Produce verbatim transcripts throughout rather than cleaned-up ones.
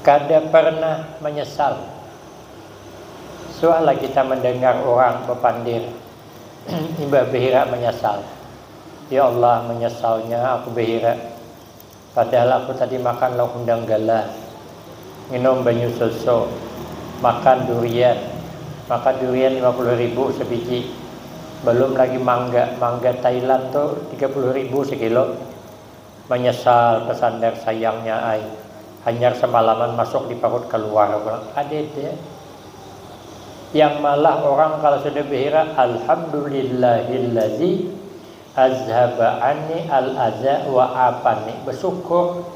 Kada pernah menyesal. Suahlah kita mendengar orang bepandir, imbah behira menyesal. Ya Allah, menyesalnya aku behira. Padahal aku tadi makan lauk hundang galah, nginum banyu susu, makan durian. Makan durian lima puluh ribu sebiji. Belum lagi mangga, mangga Thailand tu tiga puluh ribu sekilo. Menyesal kesandar sayangnya ai. Hanyar semalaman masuk di parut keluar pulang. Kadede. Yang malah orang kalau sudah behira, "Alhamdulillahilladzi azhaba anni al aza wa afani." Bersyukur.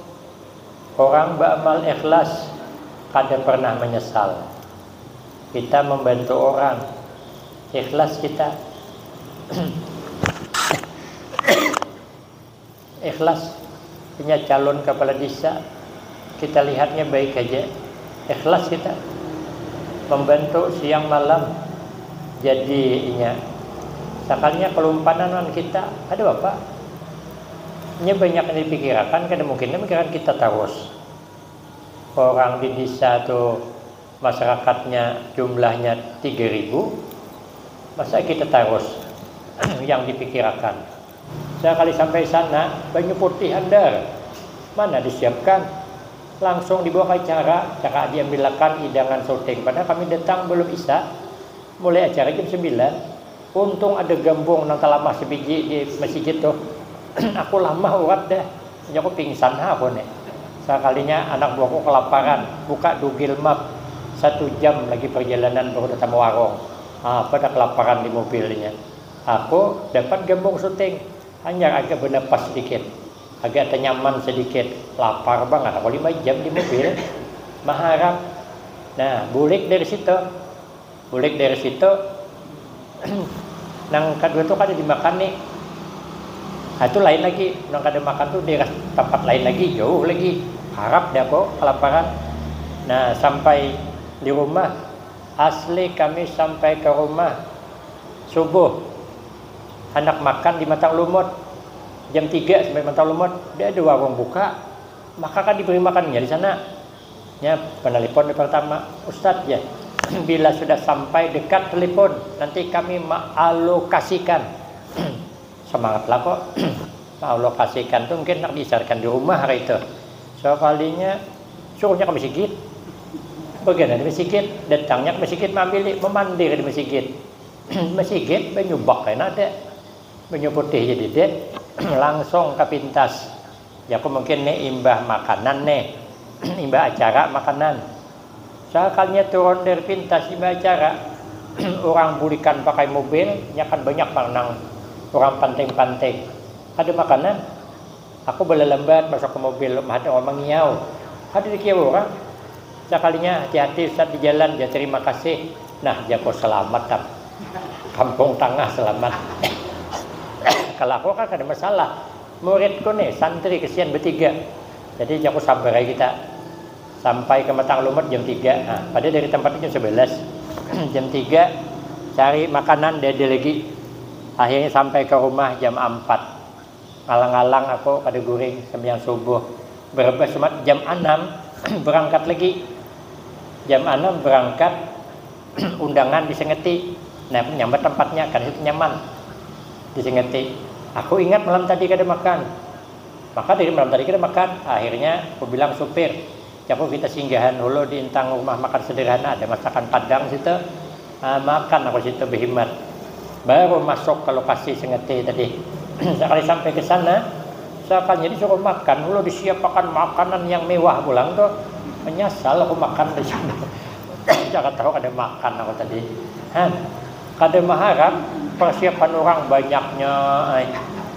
Orang beramal ikhlas kada pernah menyesal. Kita membantu orang, ikhlas kita. Ikhlas punya calon kepala desa, kita lihatnya baik aja, ikhlas kita membantu siang malam. Jadi inya, sakalinya kelumpananan kita, ada apa? Nya banyak yang dipikirakan, kada mungkin dipikirakan kita terus. Orang di desa tu masyarakatnya jumlahnya tiga ribu, masa kita terus yang dipikirakan. Sekali sampai sana, banyu putih andar. Mana disiapkan? Langsung dibawa ke acara, cara diambilakan hidangan syuting. Padahal kami datang belum isa, mulai acara jam sembilan. Untung ada gambung nang talamah sebiji di masjid tu. Aku lamah urat dah. Jadi aku pingsan ha aku ni. Sakalinya anak buahku kelaparan, buka Google Map, satu jam lagi perjalanan baru datang warung. Apa dah kelaparan di mobilnya. Aku dapat gambung syuting, hanyar agak bernapas sedikit, agak tenyaman sedikit. Lapar banget aku, lima jam di mobil maharap. Nah, bulik dari situ, bulik dari situ, nang kedua tu kada dimakan nih. Ah, itu lain lagi, nang kada makan tu daerah tempat lain lagi, jauh lagi. Harap deh aku kelaparan. Nah, sampai di rumah, asli kami sampai ke rumah subuh, handak makan di Matang Lumut. Jam tiga sampai Matang Lumut, dia ada warung buka, maka kan diberi makannya di sana. Nya penelpon di pertama, "Ustadz ya, bila sudah sampai dekat telepon, nanti kami maalokasikan." Semangat lah kok. Maalokasikan tu mungkin nak diisarkan di rumah hari itu. Sekalinya suruhnya ke masjid. Bagian di masjid, datangnya ke masjid, maambil, memandir di masjid. Masjid, banyu bak kain ada. Banyu putih jadi dek. Langsung ke pintas. Ya aku mungkin nih imbah makanan nih. Imbah acara makanan. Sakalinya turun dari pintas imbah acara, orang bulikan pakai mobil, nya kan banyak pang nang orang panting-panting. Ada makanan. Aku balalambat masuk ke mobil, mahadang orang mangiau. Ada dikiau orang. Sakalinya, "Hati-hati Ustaz di jalan," jar, "terima kasih." Nah, jaku, "Selamat, Tam. Kampung Tangah selamat." Kalau aku kan kada masalah. Muridku nih, santri kesian bertiga. Jadi jaku, "Sabar aja kita." Sampai ke Matang Lumut jam tiga. Nah, pada dari tempat itu jam sebelas. Jam tiga, cari makanan, dada lagi. Akhirnya sampai ke rumah jam empat. Ngalang-ngalang aku kada guring, sembahyang subuh. Berebas umat jam enam, berangkat lagi. Jam enam berangkat, undangan di Sengeti. Nah, aku nyambat tempatnya, kan itu nyaman. Di Sengeti. Aku ingat malam tadi kada makan. Maka dari malam tadi kada makan. Akhirnya aku bilang supir, "Jaku, kita singgahan dulu di intang rumah makan sederhana, ada masakan Padang situ." Ah, makan aku situ behimat. Baru masuk ke lokasi Sengeti tadi. Sekali sampai ke sana, seakan jadi suruh makan, lalu disiapakan makanan yang mewah pulang tuh. Menyesal aku makan di sana. Jangan tahu kada makan aku tadi. Hah, kada maharap persiapan orang banyaknya. Ai.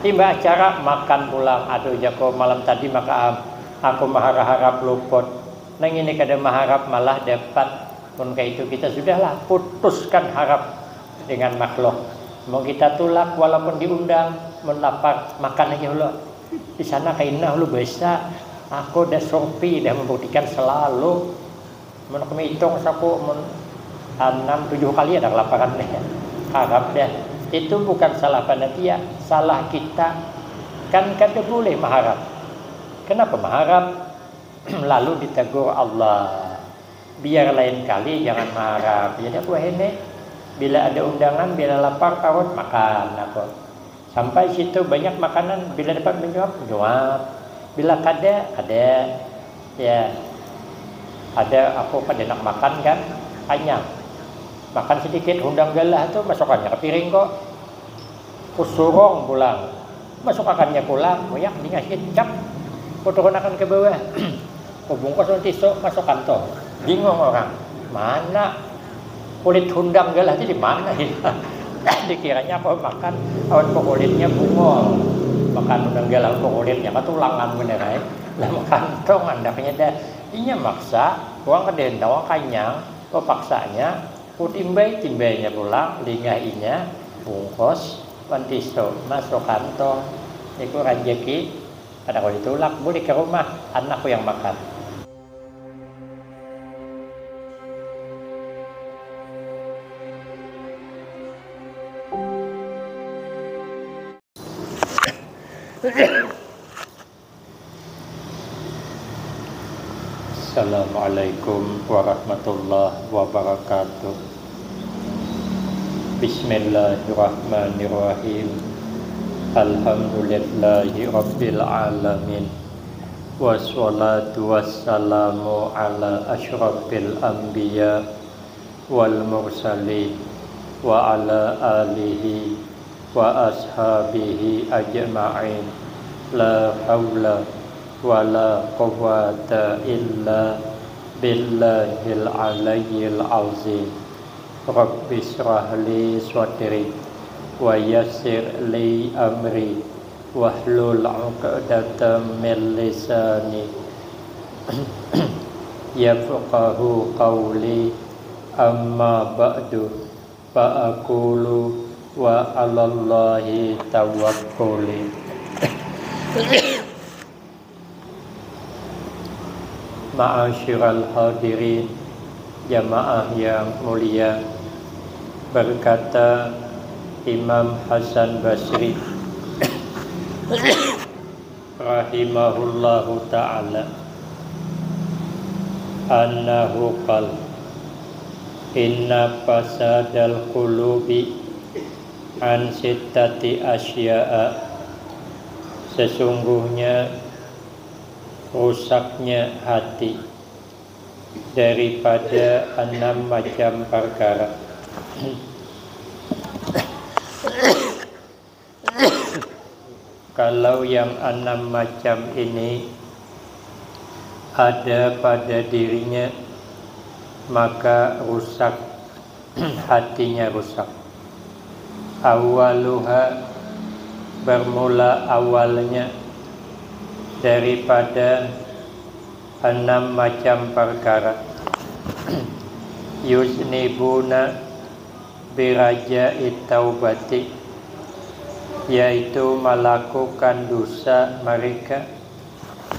Tiba acara makan pulang. Aduh, jaku, malam tadi maka aku maharap-harap luput. Nang ini kada maharap malah dapat. Mun kaitu kita sudahlah putuskan harap dengan makhluk. Mau kita tulak walaupun diundang, mun lapar, makan aja hulu. Di sana kaina hulu biasa. Aku dah surpi, dah membuktikan selalu. Mun aku maitung saku, mun anam tujuh kali ada kelaparan deh. Harap deh. Itu bukan salah panitia, salah kita. Kan kada boleh maharap. Kenapa maharap? Lalu ditegur Allah, biar lain kali jangan marah. Jadi aku ini bila ada undangan, bila lapar parut makan aku. Sampai situ banyak makanan, bila dapat menyuap, menyuap. Bila kada, kada. Ya, ada aku kada nak makan kan, kanyang. Makan sedikit hundang galah tu masukannya ke piring kok. Kusurung pulang. Masukakannya pulang, muyak dingah kicap. Kuturunakan ke bawah. Kubungkus lawan tisu, masuk kantong. Bingung orang. Mana kulit hundang galah tu di mana hilang? Dikiranya aku makan awan kukulitnya bungul. Makan hundang galah kukulitnya katulangan bener ai. Lah kantong andaknya dah. Inya maksa, uang kada hendak, uang kanyang, paksanya. Kutimbai-timbainya pulang, lingah inya, bungkus, wan tisu, masuk kantong. Iku rajaki, kada kawa ditulak, bulik ka rumah, anakku yang makan. Assalamualaikum warahmatullahi wabarakatuh. Bismillahirrahmanirrahim. Alhamdulillahi rabbil alamin. Wassalatu wassalamu ala asyrafil anbiya wal mursalin wa ala alihi wa ashabihi ajma'in. La haula wa la quwwata illa billahil aliyyil azim. Rabbi shrah li sadri wa yassir li amri wahlul uqdatam min lisani yafqahu qawli. Amma ba'du, fa aqulu wa 'alallahi tawakkuli. Ma'asyiral hadirin, jamaah yang mulia, berkata Imam Hasan Basri rahimahullahu ta'ala, annahu qal, inna fasadal qulubi an sittati asya'a, sesungguhnya rusaknya hati daripada enam macam perkara. Kalau yang enam macam ini ada pada dirinya, maka rusak, hatinya rusak. Awaluha, bermula awalnya daripada enam macam perkara. Yusnibuna birajai taubati, yaitu melakukan dosa mereka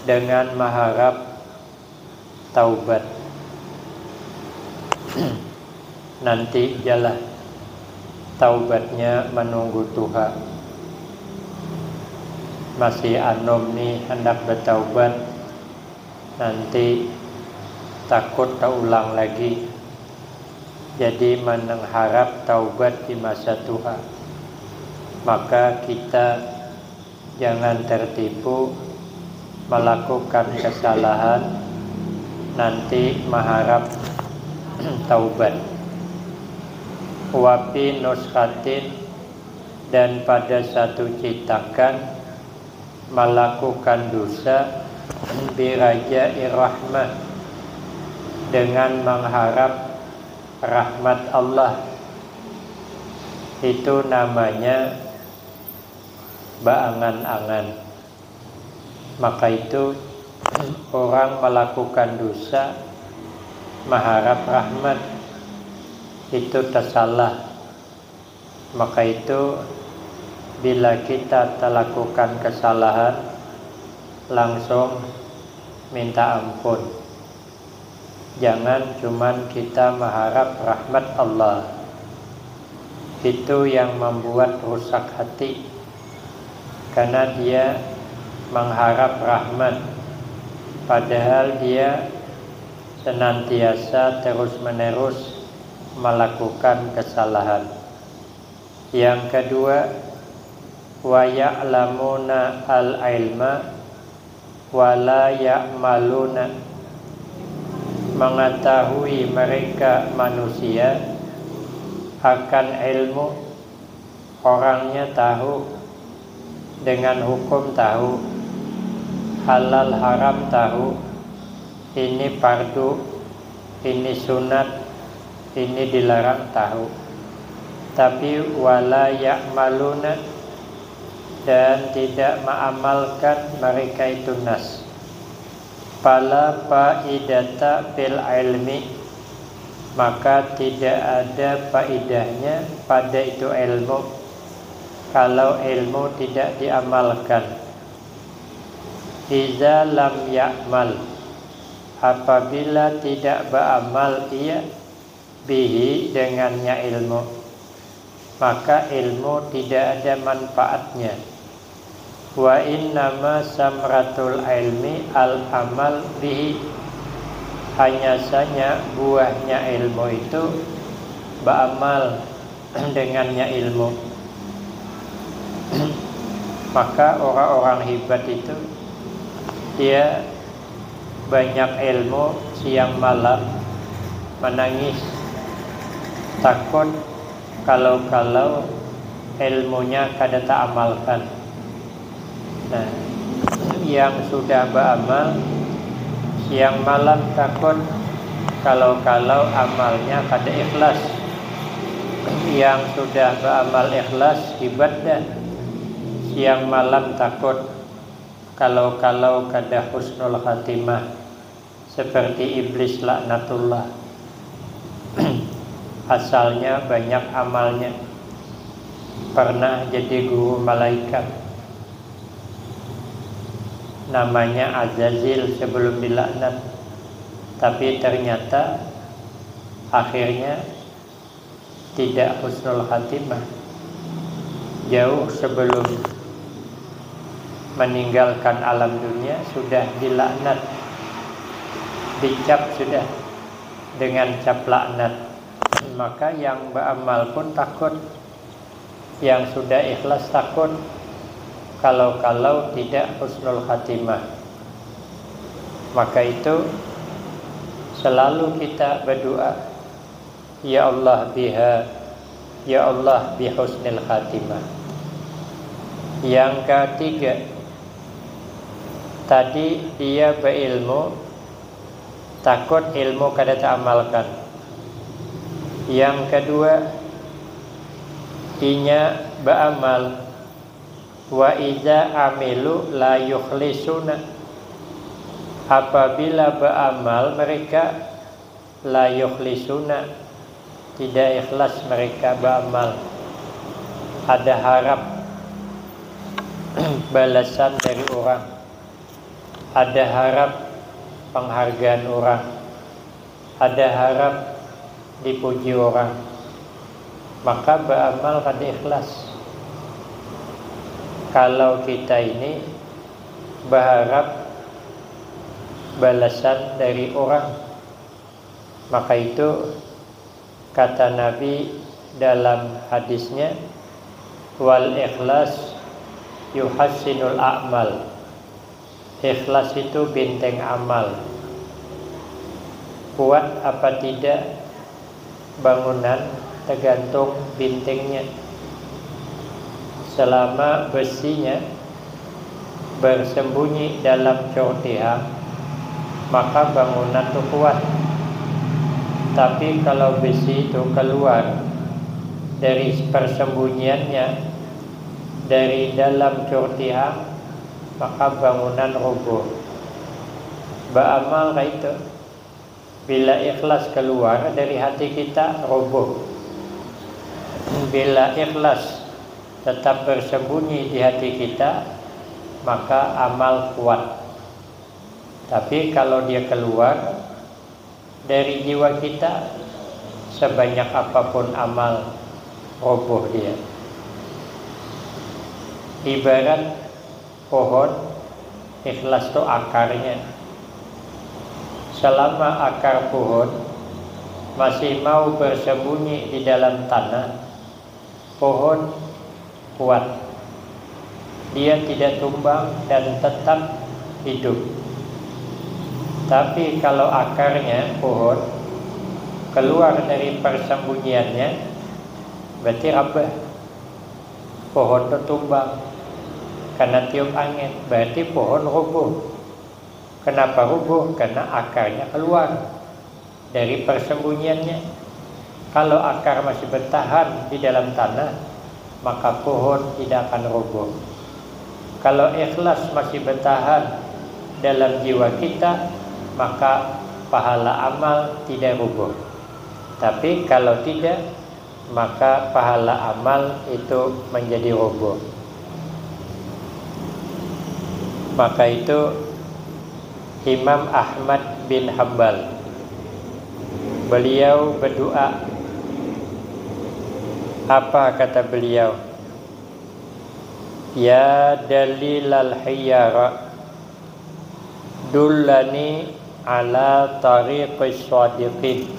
dengan mengharap taubat. Nanti jalah taubatnya menunggu tuha. Masih anum nih hendak bertaubat, nanti takut taulang lagi. Jadi mengharap taubat di masa tuha. Maka kita jangan tertipu melakukan kesalahan, nanti mengharap taubat. Wafi nuskhatin, dan pada satu citakan, melakukan dosa, birajai rahmah, dengan mengharap rahmat Allah. Itu namanya baangan-angan. Maka itu, orang melakukan dosa, maharap rahmat, itu tasalah. Maka itu, bila kita talakukan kesalahan, langsung minta ampun. Jangan cuman kita maharap rahmat Allah. Itu yang membuat rusak hati, karena dia mengharap rahmat, Padahal dia senantiasa terus-menerus melakukan kesalahan. Yang kedua, wa ya'lamuna al-ilma wa la ya'maluna. Mengetahui mereka manusia akan ilmu, orangnya tahu, dengan hukum tahu, halal haram tahu, ini fardu, ini sunat, ini dilarang tahu. Tapi wa la ya'maluna, dan tidak mengamalkan mereka itu nas. Fala faidata fil ilmi, maka tidak ada faidahnya pada itu ilmu kalau ilmu tidak diamalkan. Iza lam ya'mal, apabila tidak beramal ia bihi dengannya ilmu, maka ilmu tidak ada manfaatnya. Wa innama samratul ilmi al amal bihi, hanya saja buahnya ilmu itu beramal dengannya ilmu. Maka orang-orang hebat itu dia banyak ilmu siang malam menangis takut kalau-kalau ilmunya kada taamalkan. Nah, yang sudah beramal siang malam takut kalau-kalau amalnya kada ikhlas. Yang sudah beramal ikhlas hebat dah. Siang malam takut kalau-kalau kada husnul khatimah seperti iblis laknatullah. Asalnya banyak amalnya, pernah jadi guru malaikat, namanya Azazil sebelum dilaknat, tapi ternyata akhirnya tidak husnul khatimah. Jauh sebelum meninggalkan alam dunia sudah dilaknat, dicap sudah dengan cap laknat. Maka yang beramal pun takut, yang sudah ikhlas takut kalau-kalau tidak husnul khatimah. Maka itu selalu kita berdoa, ya Allah biha, ya Allah bihusnil khatimah. Yang ketiga, tadi dia berilmu takut ilmu kada taamalkan. Yang kedua, inya beramal, wa iza amilu la yukhlisuna, apabila beramal mereka la yukhlisuna, tidak ikhlas mereka beramal, ada harap balasan dari orang, ada harap penghargaan orang, ada harap dipuji orang, maka beramal kada ikhlas. Kalau kita ini berharap balasan dari orang, maka itu kata Nabi dalam hadisnya, wal ikhlas yuhassinul a'mal. Ikhlas itu binteng amal. Kuat apa tidak bangunan tergantung bintengnya. Selama besinya bersembunyi dalam cortiha, maka bangunan itu kuat. Tapi kalau besi itu keluar dari persembunyiannya, dari dalam cortiha, maka bangunan roboh. Beramal kayak itu. Bila ikhlas keluar dari hati kita, roboh. Bila ikhlas tetap bersembunyi di hati kita, maka amal kuat. Tapi kalau dia keluar dari jiwa kita, sebanyak apapun amal, roboh dia. Ibarat pohon, ikhlas tu akarnya. Selama akar pohon masih mau bersembunyi di dalam tanah, pohon kuat. Dia tidak tumbang dan tetap hidup. Tapi kalau akarnya pohon keluar dari persembunyiannya, berarti rabah. Pohon tu tumbang karena tiup angin, berarti pohon rubuh. Kenapa rubuh? Karena akarnya keluar dari persembunyiannya. Kalau akar masih bertahan di dalam tanah, maka pohon tidak akan rubuh. Kalau ikhlas masih bertahan dalam jiwa kita, maka pahala amal tidak rubuh. Tapi kalau tidak, maka pahala amal itu menjadi rubuh. Maka itu Imam Ahmad bin Hambal, beliau berdoa. Apa kata beliau? Ya dalilal hiyara, dullani ala tariqis shadiqin.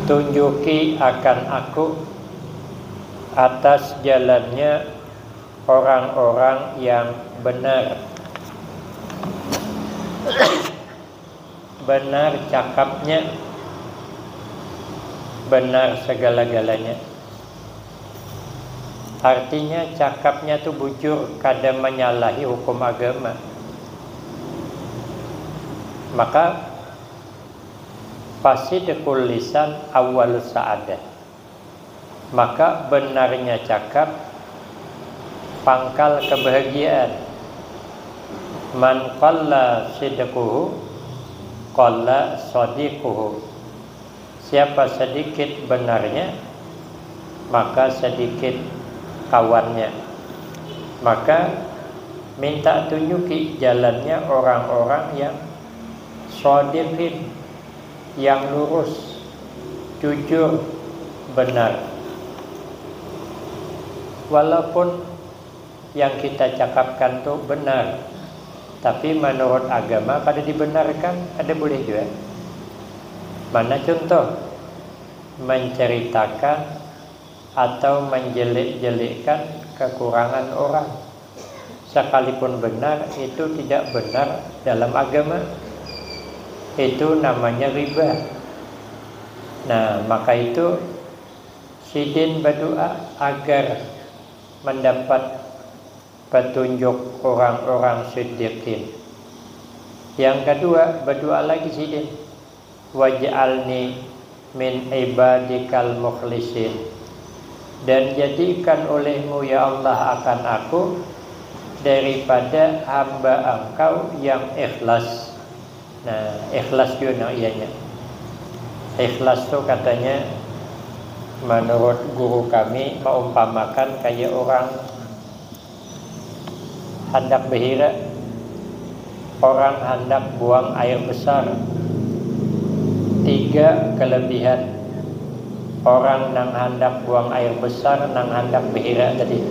Tunjuki akan aku atas jalannya orang-orang yang benar. Benar cakapnya, benar segala-galanya. Artinya cakapnya tu bujur, kada menyalahi hukum agama. Maka fasidqul lisan awwalus sa'adah. Maka benarnya cakap pangkal kebahagiaan. Man qalla sidquhu qalla sadiquhu. Siapa sedikit benarnya, maka sedikit kawannya. Maka minta tunjuki jalannya orang-orang yang shadiqin, yang lurus, jujur, benar. Walaupun yang kita cakapkan tu benar, tapi menurut agama kada dibenarkan, kada boleh juga. Mana contoh? Menceritakan atau menjelek-jelekkan kekurangan orang. Sekalipun benar, itu tidak benar dalam agama. Itu namanya riba. Nah, maka itu sidin berdoa agar mendapat petunjuk orang-orang siddiqin. Yang kedua, berdoa lagi sidin, waj'alni min ibadikal mukhlisin. Dan jadikan olehmu, ya Allah, akan aku daripada hamba Engkau yang ikhlas. Nah, ikhlas juga nang ianya. Ikhlas tu katanya menurut guru kami maumpamakan kaya orang handak behira, orang handak buang air besar. Tiga kelebihan orang nang handak buang air besar, nang handak behira tadi.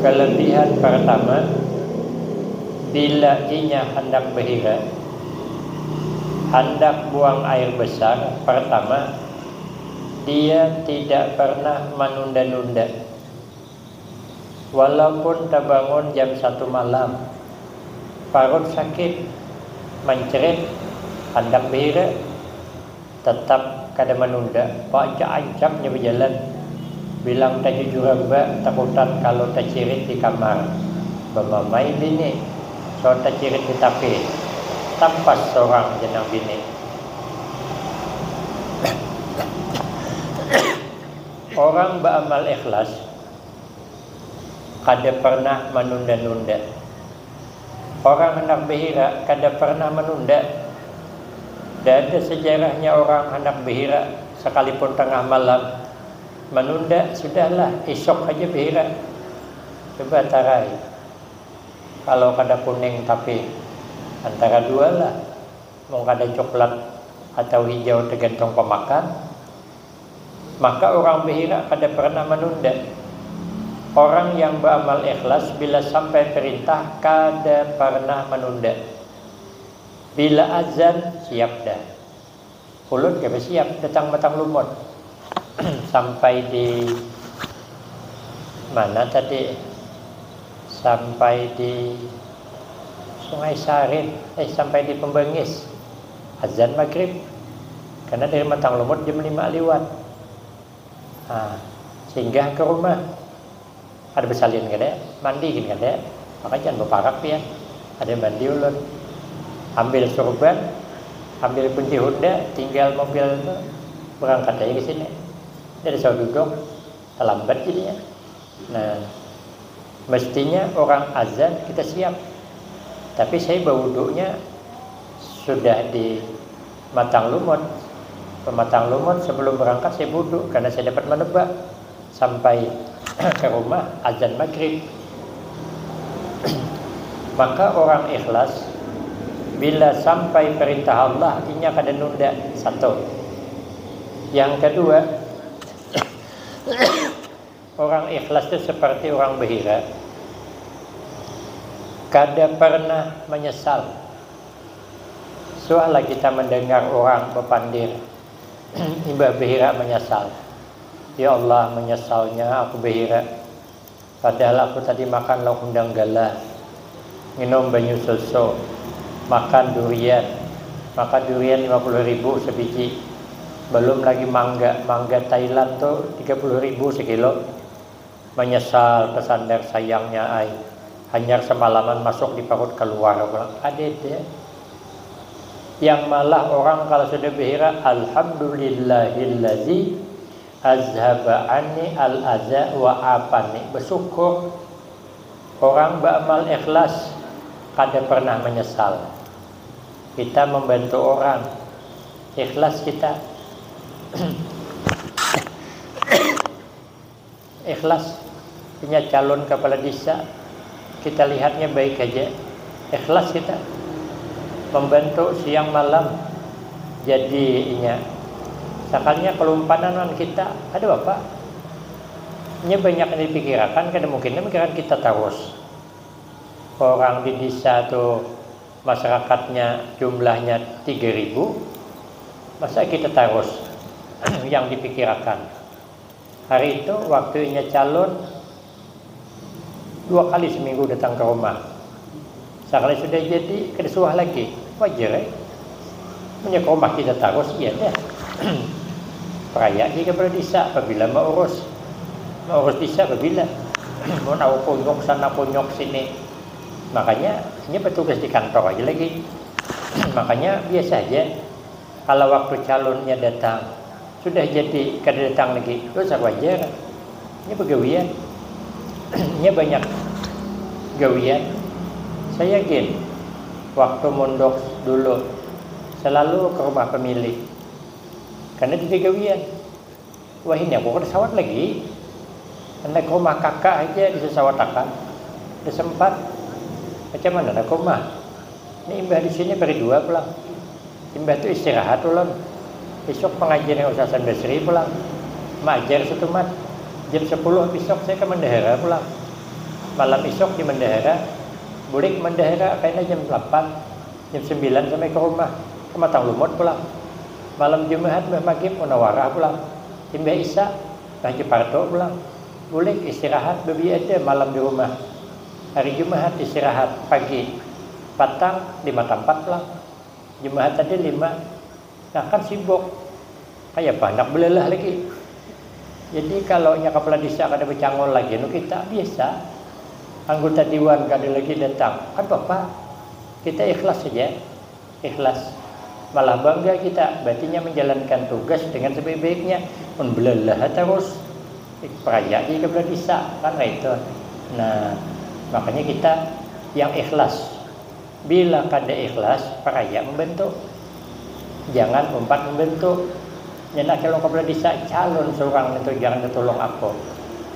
Kelebihan pertama, bila inya handak behira, handak buang air besar, pertama, dia tidak pernah menunda-nunda. Walaupun tabangun jam satu malam, parut sakit, mancerit, handak behira, tetap kada manunda, baancap-ancapnya bajalan. Bilang tajujur ba, takutan kalu tacirit di kamar. Bamamai bini, so tacirit di tapi, tampas sorang ja nang bini. Orang baamal ikhlas kada pernah manunda-nunda. Orang handak behira kada pernah manunda. Kada ada sejarahnya orang handak behira sekalipun tengah malam manunda, sudahlah, isuk haja behira. Coba tarai, kalau kada kuning tapi antara dua lah, mun kada coklat atau hijau tergantung pemakan. Maka orang behira kada pernah manunda. Orang yang baamal ikhlas bila sampai perintah kada pernah manunda. Bila azan, siap dah. Ulun kaya siap datang matang lumut. Sampai di mana tadi? Sampai di Sungai Sarin, eh, sampai di Pembangis. Azan maghrib. Karena dari matang lumut jam lima liwat. Nah, singgah ke rumah. Ada besalin kada, mandi gin kada, maka jangan beparak pian. Ada mandi ulun. Ambil surban, ambil kunci Honda, tinggal mobil tu, berangkat aja ke sini. Dari saya duduk, terlambat jadinya. Nah, mestinya orang azan kita siap. Tapi saya berwudunya sudah di matang lumut. Pematang lumut sebelum berangkat saya wudhu karena saya dapat menebak sampai ke rumah azan maghrib. Maka orang ikhlas bila sampai perintah Allah inya kada nunda, satu. Yang kedua, orang ikhlas itu seperti orang behira, kada pernah menyesal. Suahlah kita mendengar orang bepandir, imbah behira menyesal. Ya Allah, menyesalnya aku behira. Padahal aku tadi makan lauk hundang galah, nginum banyu susu, makan durian, makan durian lima puluh ribu sebiji. Belum lagi mangga, mangga Thailand tu tiga puluh ribu sekilo. Menyesal, pesandar sayangnya ai. Hanyar semalaman masuk di parut keluar pulang. Ada deh. Yang malah orang kalau sudah behira, alhamdulillahillazi azhaba anni al aza wa afani. Bersyukur. Orang beramal ikhlas kada pernah menyesal. Kita membantu orang, ikhlas kita. Ikhlas. Punya calon kepala desa, kita lihatnya baik aja, ikhlas kita membantu siang malam. Jadi inya, sakalinya kelumpanan lawan kita, ada apa? Inya banyak yang dipikirakan, kada mungkin dipikirakan kita terus. Orang di desa tu masyarakatnya jumlahnya tiga ribu, masa kita terus yang dipikirakan? Hari itu waktu inya calon, dua kali seminggu datang ke rumah. Sekali sudah jadi, kada suah lagi. Wajar ai. Munnya ke rumah kita terus, iya dah. Peraya di kepala desa, apabila mau urus. Mau urus desa, apabila. Mau nawa punyuk sana, punyuk sini. Makanya, ini bertugas di kantor aja lagi. Makanya, biasa aja. Kalau waktu calonnya datang, sudah jadi kada datang lagi, dosa wajar. Ini begawian. Ini banyak gawian. Saya gin, waktu mondok dulu, selalu ke rumah pemilik. Karena jadi gawian. Wah, ini aku kada sawat lagi. Anak rumah kakak aja disesawatakan. Udah sempat. Macam mana anak rumah? Ini imbah di sini bari dua pulang. Imbah tu istirahat ulun. Isuk pengajian yang Ustaz Hasan Basri pulang. Maajar setumat. Jam sepuluh besok saya ke Mandahara pulang. Malam isuk di Mandahara. Bulik Mandahara kaina jam delapan. Jam sembilan sampai ke rumah. Ke Matang Lumut pulang. Malam Jumahat mbah maghrib Munawarah pulang. Imbah Isa, Raja Parto pulang. Bulik istirahat, babiada malam di rumah. Hari Jumahat istirahat, pagi, patang, lima tampat pulang. Jumahat tadi lima. Nah, kan sibuk. Kaya apa handak belalah lagi. Jadi, kalau nya kepala desa kada becangol lagi, anu kita biasa. Anggota dewan kada lagi datang. Kan apa? Kita ikhlas saja. Ikhlas. Malah bangga kita, berarti nya menjalankan tugas dengan sebaik-baiknya. Mun belalah terus, eh, peraya di kepala desa, kan kayak itu. Nah, makanya kita yang ikhlas. Bila kada ikhlas, peraya membantu. Jangan umpat membantu. Nya nak calon kepala desa, calon seorang itu jangan ditolong aku.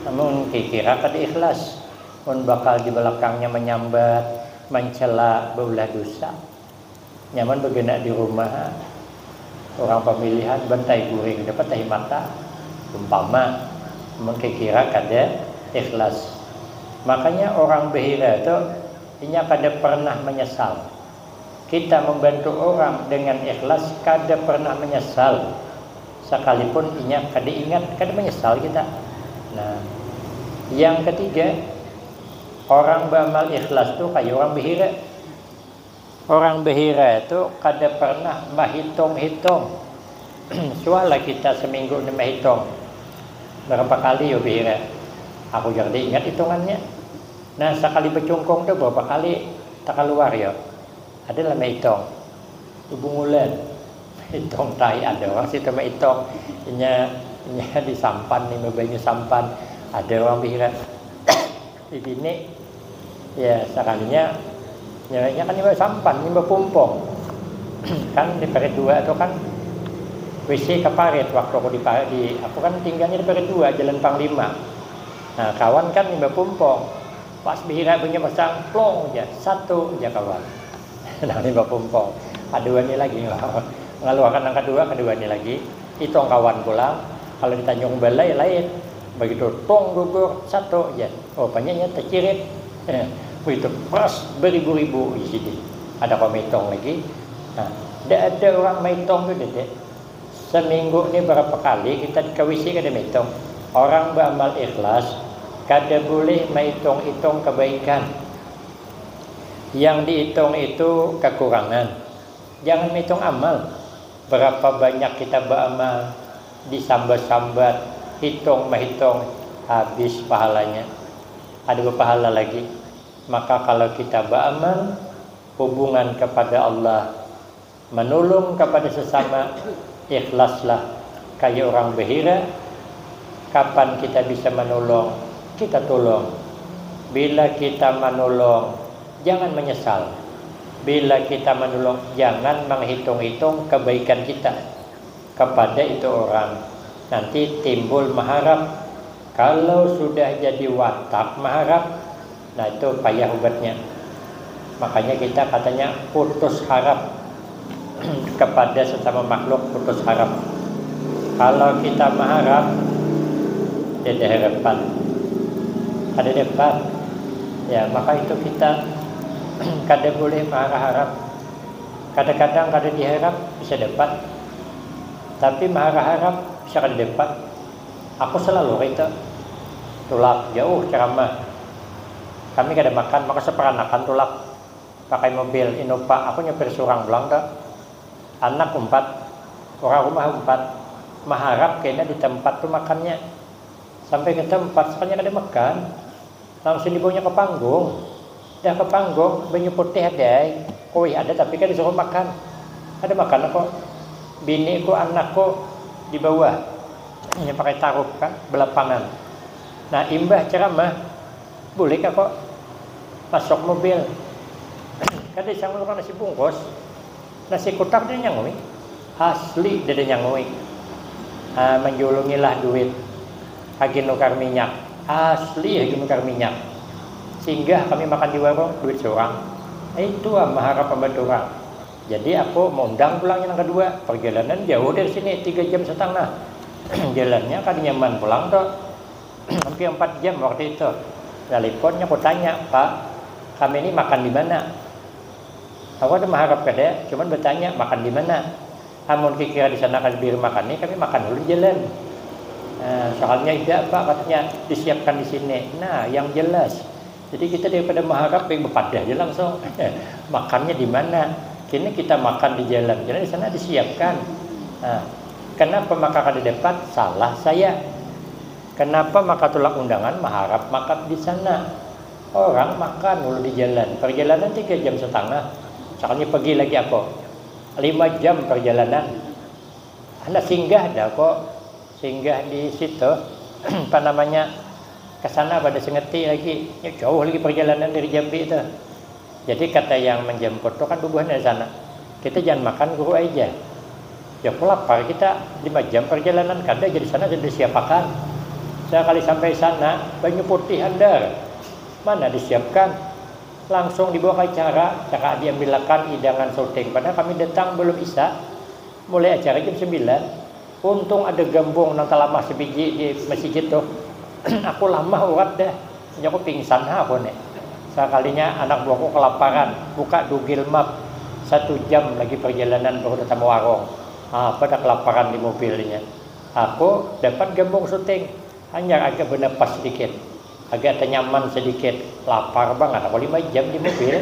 Namun kira kada ikhlas. Mun bakal di belakangnya menyambat, mencela, beulah dosa. Nyaman begena di rumah, orang pemilihan bantai guring, dapat tahi mata. Umpama, mun kira kada ikhlas. Makanya orang behira tu, inya kada pernah menyesal. Kita membantu orang dengan ikhlas, kada pernah menyesal. Sekalipun inya kada ingat, kada menyesal kita. Nah, yang ketiga, orang beramal ikhlas tu kayak orang behira. Orang behira itu kada pernah mahitung-hitung. Sualah kita seminggu ni mahitung berapa kali yo behira. Aku jangan diingat hitungannya. Nah, sekali bercungkung tu berapa kali tak keluar yo. Adalah mahitung. Bungulan. Hitung tai ada orang situ mahitung. Inya, inya di sampan ni, banyu sampan. Ada orang behira. Di sini, ya, sekalinya, ya, inya kan nyimba sampan, nyimba pumpung. Kan di parit dua tu kan W C ke parit waktu aku di, di aku kan tinggalnya di parit dua, Jalan Panglima. Nah, kawan kan nyimba pumpung. Pas behira bunyi pasang, plong aja, satu aja kawan. Nah, nyimba pumpung. Ada ni lagi, ngaluakan yang kedua, kedua ni lagi. Itu kawan pulang. Kalau di Tanjung Balai lain. Begitu tong gugur, satu aja. Oh, banyak ya tercirit. Eh, begitu pras beribu-ribu di sini. Ada kau mahitung lagi. Nah, tidak ada orang mahitung tu, Dede. Seminggu ni berapa kali kita dikawisi kada mahitung. Orang beramal ikhlas kada boleh mahitung-hitung kebaikan. Yang dihitung itu kekurangan. Jangan mahitung amal. Berapa banyak kita beramal, disambat-sambat, hitung mahitung, habis pahalanya. Ada berpahala lagi. Maka kalau kita beramal, hubungan kepada Allah, menolong kepada sesama, ikhlaslah kayak orang behira. Kapan kita bisa menolong, kita tolong. Bila kita menolong, jangan menyesal. Bila kita menolong, jangan menghitung-hitung kebaikan kita kepada itu orang. Nanti timbul mengharap. Kalau sudah jadi watak mengharap, nah, itu payah ubatnya. Makanya kita katanya putus harap kepada sesama makhluk, putus harap. Kalau kita mengharap, ada harapan. Ada dapat. Ya, maka itu kita kada boleh mengharap-harap. Kadang-kadang kada diharap bisa dapat. Tapi mengharap-harap bisa kada dapat. Aku selalu kita tulak jauh ceramah. Kami kada makan, maka seperanakan tulak pakai mobil Innova. Aku nyopir surang pulang tu. Anak umpat, orang rumah umpat, maharap kena di tempat tu makannya. Sampai ke tempat, sekalinya kada makan, langsung dibawanya ke panggung. Dah ke panggung, banyu putih ada ai. Kuih ada, tapi kada disuruh makan. Kada makan aku. Biniku, anakku di bawah. Hanya pakai tarup kan, belapangan. Nah, imbah ceramah, bulik aku masuk mobil. Kada disanggup nasi bungkus. Nasi kutak dia nyangui. Asli dia nyangui. Ah, menjulungilah duit. Hagi nukar minyak. Asli hagi nukar minyak. Singgah kami makan di warung, duit seorang. Itu ah, maharap pembantu orang. Jadi aku mengundang pulangnya yang kedua. Perjalanan jauh dari sini, tiga jam setengah. Jalannya kada nyaman pulang tuh. Hampir empat jam waktu itu. Teleponnya aku tanya, Pak, kami ini makan di mana? Aku ada mengharap kada, cuman bertanya makan di mana. Amun kira di sana kada diberi makan ni, kami makan dulu di jalan. Nah, soalnya tidak apa katanya disiapkan di sini. Nah, yang jelas. Jadi kita daripada mengharap yang berpadah aja langsung. Makannya di mana? Kini kita makan di jalan. Karena di sana disiapkan. Nah, kenapa maka kada dapat? Salah saya. Kenapa maka tulak undangan mengharap makan di sana? Orang makan dulu di jalan. Perjalanan tiga jam setengah. Misalnya pergi lagi aku. Lima jam perjalanan. Anak singgah dah kok. Singgah di situ. Apa namanya? Ke sana pada sengeti lagi. Ya, jauh lagi perjalanan dari Jambi itu. Jadi kata yang menjemput tu kan bubuhan dari sana. Kita jangan makan guru aja. Ya aku lapar kita, lima jam perjalanan kada jadi sana sudah disiapakan. Sekali sampai sana, banyu putih andar. Mana disiapkan? Langsung dibawa ke acara, cakak diambilakan hidangan syuting. Padahal kami datang belum isa, mulai acara jam sembilan. Untung ada gambung nang talamah sabiji di masjid tu. Aku lamah urat dah. Jadi aku pingsan ha aku ni. Sakalinya anak buahku kelaparan, buka Google Map. Satu jam lagi perjalanan baru datang warung. Apa dah kelaparan di mobilnya. Aku dapat gambung syuting. Hanya agak bernapas sedikit. Agak tenyaman sedikit. Lapar banget. Aku lima jam di mobil.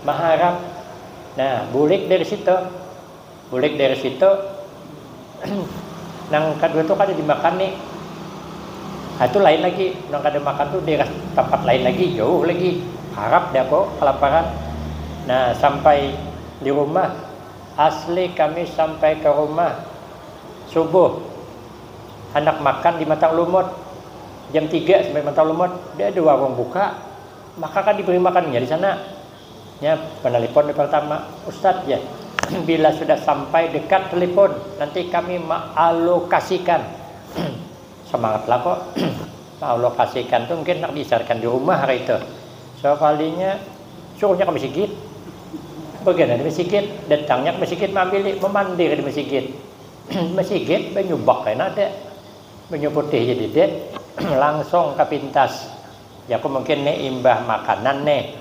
Maharap. Nah, bulik dari situ. Bulik dari situ, nang kedua tu kada dimakan nih. Nah, itu lain lagi. Nang kada makan tu daerah tempat lain lagi, jauh lagi. Harap deh aku kelaparan. Nah, sampai di rumah, asli kami sampai ke rumah subuh. Anak makan di Matang Lumut. Jam tiga sampai Matang Lumut, dia ada warung buka. Maka kan diberi makannya di sana. Ya, menelpon di pertama, "Ustadz ya, bila sudah sampai dekat telepon, nanti kami mengalokasikan." Semangatlah kok. Mengalokasikan tu mungkin nak diisarkan di rumah hari itu. Sekalinya suruhnya ke masjid. Bagian di masjid, datangnya ke masjid, maambil, memandir di masjid. Masjid, banyu bak kena ada. Banyu putih jadi dek, langsung ke pintas. Ya, aku mungkin nih imbah makanan nih,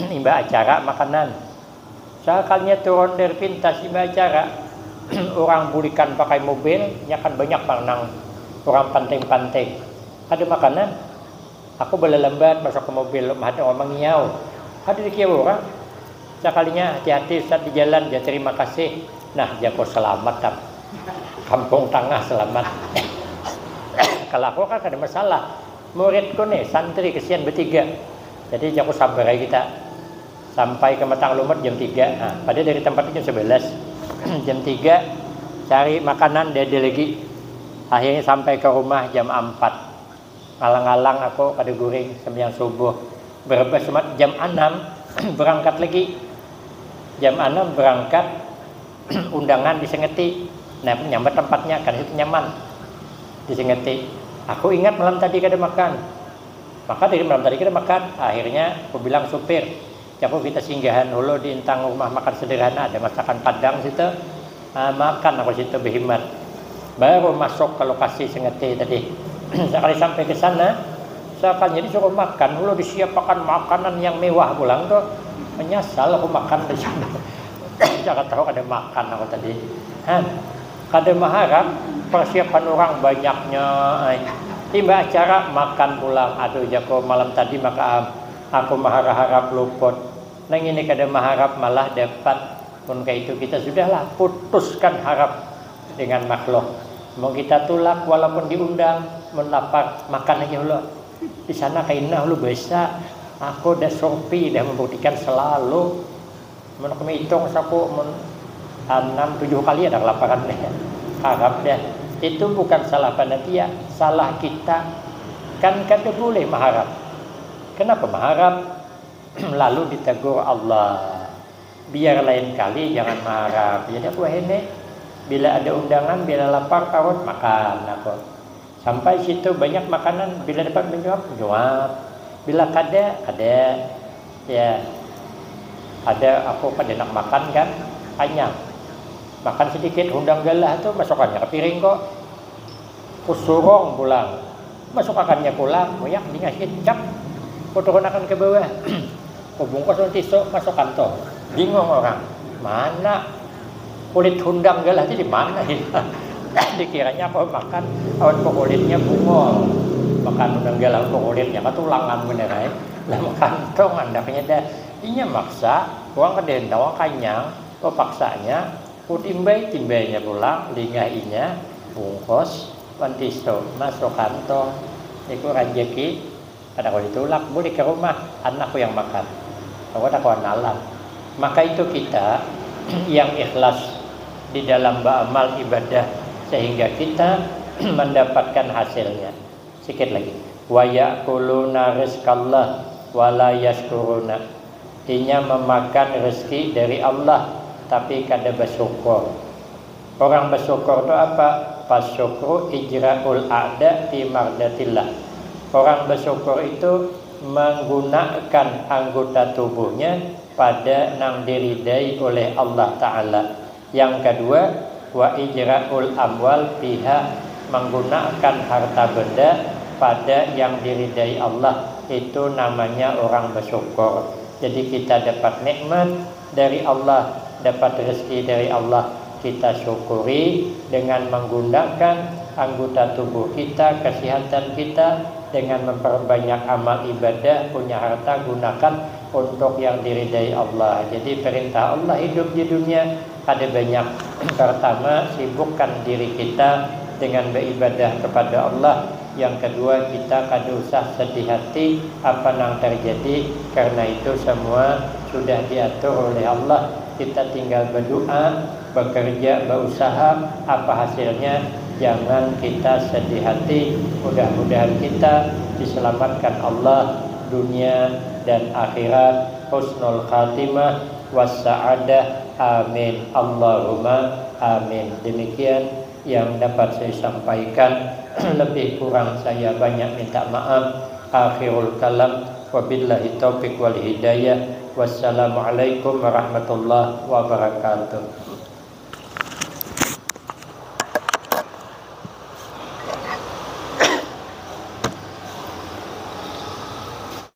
imbah acara makanan. Sekalinya turun dari pintas imbah acara, orang bulikan pakai mobil, nya kan banyak bang nang orang panting-panting. Ada makanan, aku balalambat masuk ke mobil, ada orang mangiau. Ada dikiau orang. Sekalinya, "Hati-hati Ustaz di jalan," ya, "terima kasih." Nah, jaku, "Selamat, Tam. Kampung Tangah selamat." Kalau aku kan kada masalah. Muridku nih, santri kesian bertiga. Jadi jaku sabar aja kita. Sampai ke Matang Lumut jam tiga. Nah, pada dari tempat itu jam sebelas. Jam tiga, cari makanan, dia ada lagi. Akhirnya sampai ke rumah jam empat. Ngalang-ngalang aku kada guring, sembahyang subuh. Berebas sumat jam enam, berangkat lagi. Jam enam berangkat, undangan di Sengeti. Nah, aku nyambat tempatnya, kan itu nyaman. Di Sengeti. Aku ingat malam tadi kada makan. Maka dari malam tadi kada makan. Akhirnya aku bilang supir, "Jaku kita singgahan dulu di intang rumah makan sederhana, ada masakan Padang situ." Ah, makan aku situ behimat. Baru masuk ke lokasi Sengeti tadi. Sekali sampai ke sana, seakan jadi suruh makan, dulu disiapakan makanan yang mewah pulang tuh. Menyasal aku makan di sana. Jangan tahu ada makan aku tadi. Hah, kada maharap persiapan orang banyaknya. Ai. Tiba acara makan pulang. Aduh, jaku malam tadi maka aku maharap-harap luput. Nang ini kada maharap malah dapat. Mun kaitu kita sudahlah putuskan harap dengan makhluk. Mun kita tulak walaupun diundang, mun lapar, makan aja hulu. Di sana kaina hulu biasa. Aku dah surpi, dah membuktikan selalu. Mun aku maitung saku, mun anam tujuh kali ada kelaparan deh. Harap deh. Itu bukan salah panitia, salah kita. Kan kada boleh maharap. Kenapa maharap? Lalu ditegur Allah, "Biar lain kali jangan marah." Jadi aku wahini, bila ada undangan, bila lapar parut, makan aku. Sampai situ banyak makanan, bila dapat menyuap, menyuap. Bila kada, kada. Ya, ada aku kada nak makan kan, kanyang. Makan sedikit, hundang galah tu masukannya ke piring kok. Kusurung pulang. Masukakannya pulang, muyak dingah kicap. Kuturunakan ke bawah. Kubungkus lawan tisu, masuk kantong. Bingung orang. Mana kulit hundang galah tu di mana? Dikiranya aku makan awan kukulitnya bungul. Makan hundang galah kukulitnya, katulangan bener ai. Lah, kantong andaknya dah. Inya maksa, uang kada handak, uang kanyang, papaksanya. Ku timbai-timbainya pulang, lingah inya, bungkus, wan tisu, masuk kantong. Iku rajaki, kada kawa ditulak, bulik ka rumah, anakku yang makan. Aku kada kawa nalan. Maka itu kita yang ikhlas di dalam baamal ibadah, sehingga kita mendapatkan hasilnya. Sikit lagi. "Wa ya'kuluna rizqallah wa la yashkuruna." Inya memakan rezeki dari Allah, tapi kada bersyukur. Orang bersyukur tu apa? Fasyukru ijra'ul a'da fi mardatillah. Orang bersyukur itu menggunakan anggota tubuhnya pada nang diridai oleh Allah Ta'ala. Yang kedua, wa ijra'ul amwal fiha, menggunakan harta benda pada yang diridai Allah, itu namanya orang bersyukur. Jadi kita dapat nikmat dari Allah, dapat rezeki dari Allah, kita syukuri dengan menggunakan anggota tubuh kita, kesehatan kita, dengan memperbanyak amal ibadah, punya harta gunakan untuk yang diridai Allah. Jadi perintah Allah hidup di dunia ada banyak. Pertama, sibukkan diri kita dengan beribadah kepada Allah. Yang kedua, kita kada usah sedih hati apa nang terjadi, karena itu semua sudah diatur oleh Allah. Kita tinggal berdoa, bekerja, berusaha, apa hasilnya, jangan kita sedih hati. Mudah-mudahan kita diselamatkan Allah dunia dan akhirat, husnul khatimah, wassa'adah. Amin, Allahumma amin. Demikian yang dapat saya sampaikan. Lebih kurang saya banyak minta maaf. Akhirul kalam, wabillahi taufiq wal hidayah. Wassalamualaikum warahmatullahi wabarakatuh.